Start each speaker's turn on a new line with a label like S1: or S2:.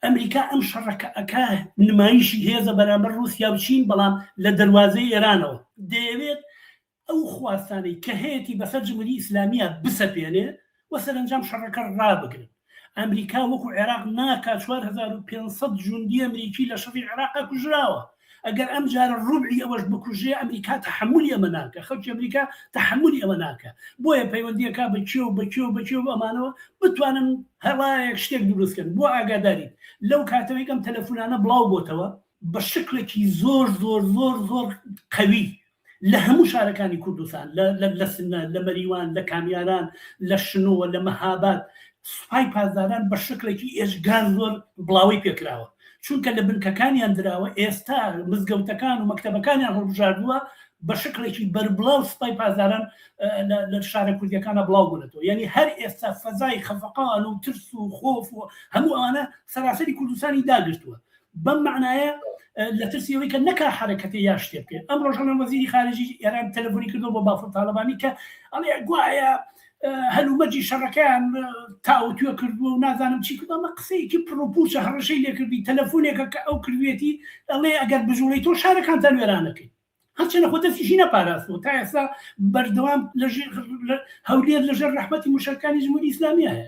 S1: ئەمریکا ئەم شەڕە کە ئەکا نمایشی هێزە بەرامبەر ڕووسیا و چین، بەڵام لە دەروازەی ئێرانەوە دەیەوێت ئەو خواستانەی کە هەیەتی بەسەر جمهوری ئیسلامییا بسەپێنێ و سەرەنجام شەڕەکە ڕابگرن. ئەمریکا وەکو عێراق ناکا 4500 جوندی ئەمریکی لە شەڕی عێراقا کوژراوە. ئەگەر ئەم جارە ڕوبعی ئەوەش بکوژرێ ئەمریکا تەحەمولی ئەمە ناکا، خەڵکی ئەمریکا تەحەمولی ئەمە ناکا. بۆیە پەیوەندی ئەکا بە کێ و بە کێ و بە کێ و ئەمانەوە بتوانن هەڵایەک شتێک دروست کەن. بۆ ئاگاداریت لەو کاتەوەی ئەم تەلەفونانە بڵاو بۆتەوە بە شکڵێکی زۆر زۆر زۆر زۆر قەوی لە هەموو شارەکانی کوردستان، لە سنە، لە مەریوان، لە کامیاران، لە شنۆ، لە مەهاباد، سوپای پاسداران بە شکڵێکی ئێجگار زۆر بڵاوەی پێکراوە، چونکە لە بنکەکانیان دراوە، ئێستا مزگەوتەکان و مەکتەبەکانیان هەڵبژاردووە، بە شکڵێکی بەربڵاو سوپای پاسداران لە شارە کوردیەکانە بڵاو بوونەتەوە، یانی هەر ئێستا فەزای خەفەقان و ترس و خۆف و هەموو ئەوانە سەراسەری کوردستانی داگرتووە. بەم مەعنایە لە ترسی ئەوەی کە نەکا حەرەکەتێ یا شتێ بکەێت ئەم ڕۆژانە وەزیری خارجی ئێران تەلەفۆنی کردەوە بۆ بافڵ تاڵەبانی کە ئەڵێ گوایە هەلومەرجی شەڕەکەیان تاوتوێ کردووە و نازانم چی کردووە ئەمە قسەیەکی پڕوپوچە هەڕەشەی لێکردی تەلەفۆنێکە کە ئەو کردوێتی ئەڵێ ئەگەر بجوڵێی تۆ شارەکانتان وێرانەکەین هەرچەنە خۆ دەستیشی نەپاراستووە تا ئێستا بەردەوام لە هەولێر لەژێر ڕەحمەتی موشەکانی جمهوری ئیسلامیایە.